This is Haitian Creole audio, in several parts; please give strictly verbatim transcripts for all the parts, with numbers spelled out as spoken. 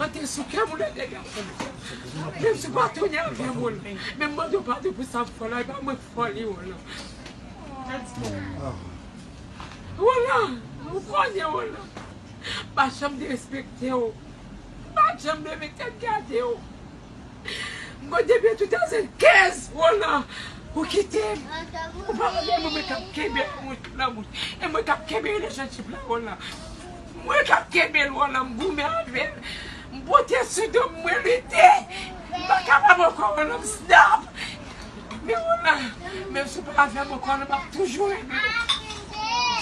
An te sou kè m, ou lè dega. Menm si w pa tounen avè m, Roland. Men m mande w padon pou sa m fè w la, e pa mwen k fè w li, Roland. Roland, ou konnen, Roland. M pa janm derespekte w. M pa janm leve tèt gade w. M konn depi two thousand quinze, Roland, ou kite m. Ou pa konnen mwen, mwen k ap kenbe lanmou, lanmou. E mwen k ap kenbe relationship la, Roland. Mwen k ap kenbe l, Roland, m goumen avè l. M pote sou do m, mwen lite. M pa kapab ankò, Roland, m stop. Men Roland, menm si w pa avè m ankò, Roland, m ap toujou renmen w.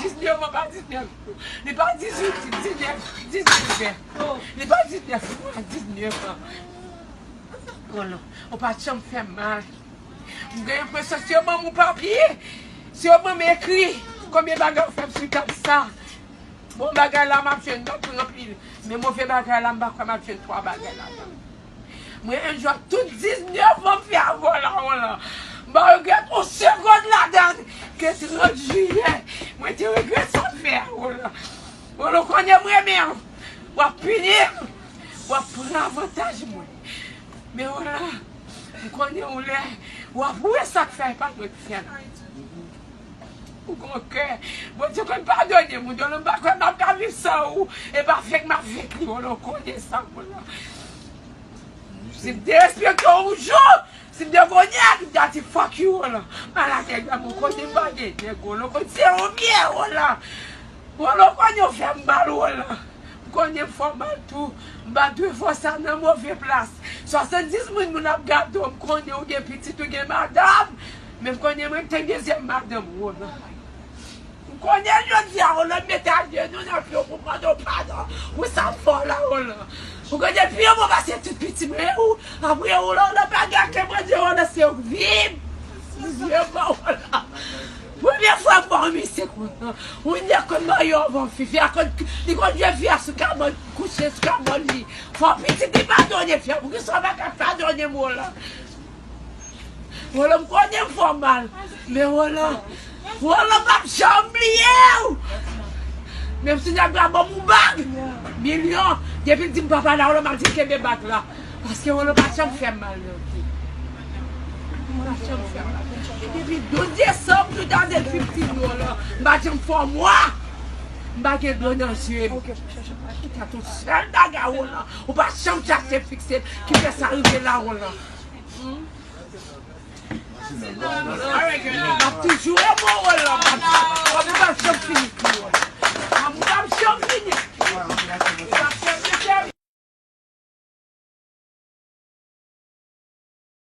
Diznèf an, pa diznèf jou. Li pa dizuit, diznèf, diznèf. Li pa diznèf mwa, diznèf an. Roland, ou pa t janm fè m mal. M gen enpresyon se yo ban m yon papye, se yo ban m ekri konbyen bagay ou fè m sou tab sa. Bon bagay la m ap jwenn, m ap pran anpil. Men move bagay la, m pa kwè m ap jwenn twa bagay ladan. Mwen enjoy tout diznèf an m fè avè w la, Roland. M pa regrèt yon segonn ladan ke trant jiyè mwen te regrèt sa m fè a, Roland. Roland, ou konnen m renmen w. W ap pini m. W ap pran avantaj mwen. Men Roland, m konnen yon lè w ap wè sa k fè e pa mwen k fè l. Ou gon kè. Bondye konn padone moun. Roland, m pa kwè m ap ka viv san ou. E pa fèk m ap fèk li, Roland, ou konnen sa, Roland. Si m derespekte w yon jou, si m te gon nèg, m ta di fuck you, Roland. Malad nèg la, m konnen m pa gen nèg, Roland, ou konn se yon byen, Roland. Roland, ou konnen w fè m mal, Roland. M konnen m fè w mal tou. M pa dwe fè w sa nan move plas. Swasanndis moun, moun ap gade w, m konnen ou gen pitit, ou gen madanm. Men m konnen mwen, m te gen dezyèm madanm, Roland. M konnen jodi a, Roland, m mete ajenou nan pye w pou mande w padon pou sa m fè w la, Roland. Ou konnen pi yo bon pase tout pitit mwen, ou, apre ou, Roland, pa gen ankenn manje, Roland, se ou k viv. Dizyèm an, Roland. Premye fwa m wè yon mesye konsa, yon nèg konn marye anvan fi, fi a konn, li konn jwe fi a sou kabann, kouche sou kabann li. Fò pitit li padone fi a, poukisa w pa ka padone m, Roland? Roland, m konnen m fè w mal. Men Roland, Roland p ap janm bliye w. Menm si nèg la ban m yon bag milyon, depi l di m papa la, Roland, m ap di l kenbe bag la. Paske Roland pa t janm fè m mal, non. Pa t janm fè m mal. Depi douz desanm two thousand fifteen, Roland, m pa t janm fè w mwa. M pa gen dlo nan zye m. Ou ta t yon sèl bagay, Roland. Ou pa t janm chache fikse l ki fè sa rive la, Roland. M ap toujou renmen w, Roland. M ap, m ap janm fini pou ou. M ap janm fini. M ap